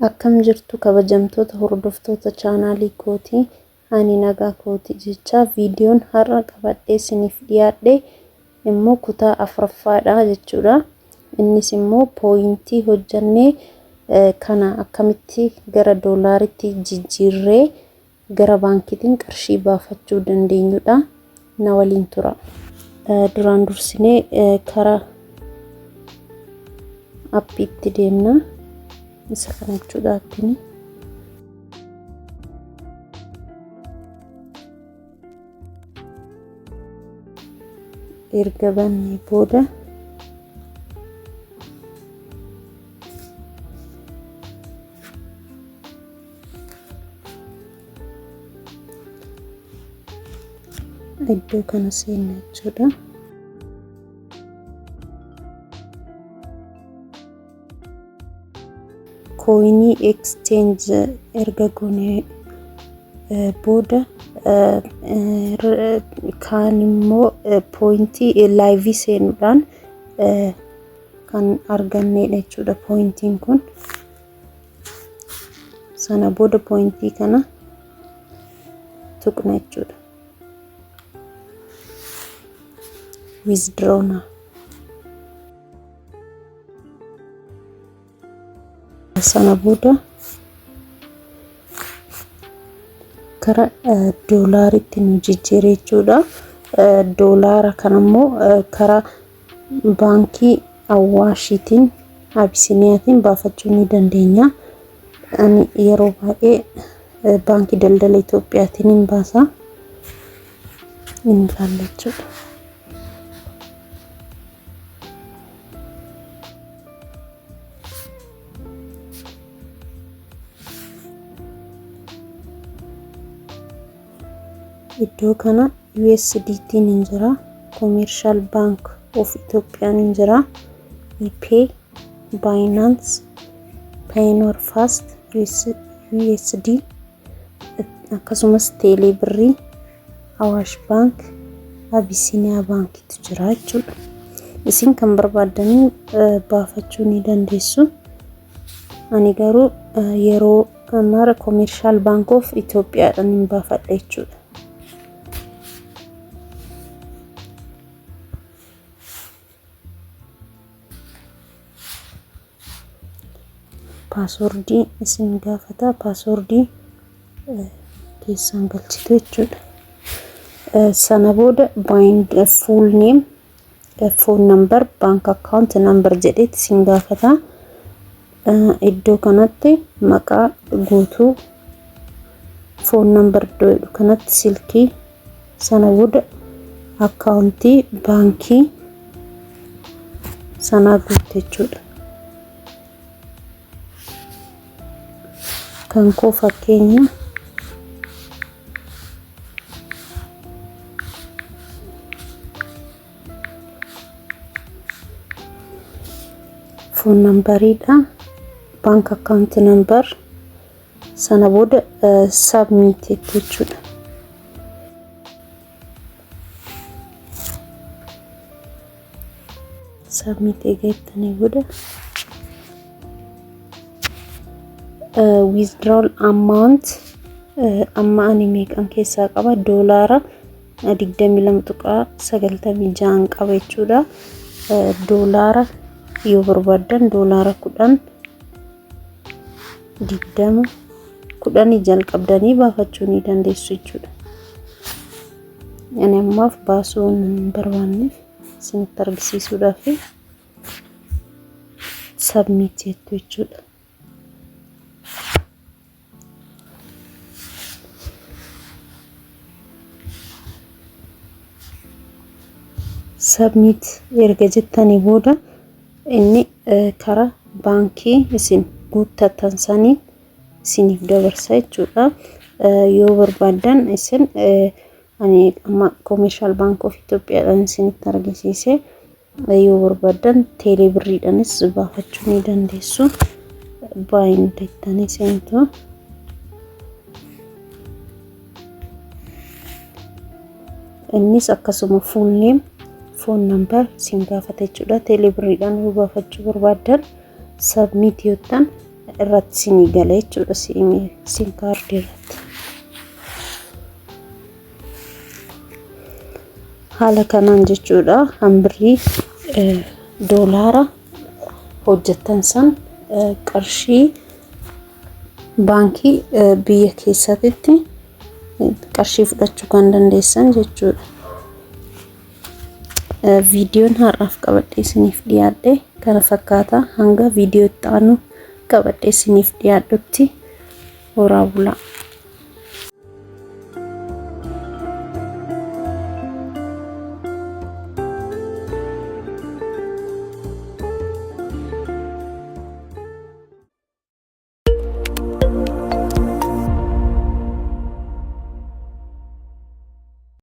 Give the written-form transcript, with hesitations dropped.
Akkam jirtu kabajamtoota hordoftoota chaanaalii kootii? Ani nagaa kooti jecha, viidiyoon har'a qabadhee isiniif dhiyaadhe immoo kutaa afuraffaadha jechuudha. Innis immoo pooyintii hojjannee kana akkamitti gara doolaaritti jijjiirree gara baankiitiin qarshii baafachuu dandeenyudha. Na waliin tura. Duraan dursinee karaa appiitti deemna. Isa kana jechuudha appiin. Erga bannee booda iddoo kana seenna jechuudha. Kooyinii exchange erga goone booda kaan immoo pooyintii laayivii seenuudhaan kan argannedha jechuudha pooyintiin kun. Sana booda pooyintii kana tuqna jechuudha. Withdraw now. Sana booda kara doolaaritti nu jijjiire jechuudha. Doolaara kana immoo karaa baankii Awaashiitiin, Abisiiniyaatiin baafachuu ni dandeenya. Ani yeroo baay'ee baankii daldala Itoophiyaatiin hin baasa. Inni ilaalla jechuudha. Iddoo kana USDT hin jira, Commercial Bank of Ethiopian hin jira, ePay, Binance, Payoneer Fast, USD, akkasumas Teelee Birrii, Awaash Bank, Abisiiniyaa Baankitu jira jechuudha. Isin kan barbaaddanii baafachuu ni dandeessu. Ani garuu yeroo mara Commercial Bank of Itoophiyaadhaan hin baafadha jechuudha. Paaswordii isin gaafata, paaswordii keessan galchitu jechuudha. Sana booda bind full name, phone number, bank account number jedheetti isin gaafata. Iddoo kanatti maqaa guutuu, phone number iddoo jedhu kanatti silkii, sana booda akkaawuntii baankii sanaa guutte jechuudha. Kan koo fakkeenya phone numberiidha. Bank account number, sana booda submit jechuudha. Submit eega jettanii booda withdrawal amount, amma ani meeqan keessaa qaba? Doolaara 22.96 qaba jechuudha. Doolaara yoo barbaaddan doolaara 10, 20, 10 jalqabdanii baafachuu ni dandeessu jechuudha. Ani ammaaf baasuu hin barbaanneef isinitti argisiisuudhaaf submit jettu jechuudha. Submit erga jettanii booda inni karaa baankii isin guuttattan saniin isiniif dabarsa jechuudha. Yoo barbaaddan isin, ani amma Commercial Bank of Itoophiyaadhaan isinitti argisiise, yoo barbaaddan teelee birriidhaanis baafachuu ni dandeessu. Baay'een jettanii seentu. Innis akkasuma full name, phone number isin gaafata jechuudha. Teelee birriidhaan yoo baafachuu barbaaddan submit yoottan irratti isinii gala jechuudha siim kaardii irratti. Haala kanaan jechuudha hambirrii doolaara hojjettan san qarshii baankii biyya keessatti qarshii fudhachuu kan dandeessan jechuudha. Viidiyoon har'aaf qabadhee isiniif dhiyaadhe kana fakkaata. Hanga viidiyoo itti aanu qabadhee isiniif dhiyaadhutti horaa bulaa.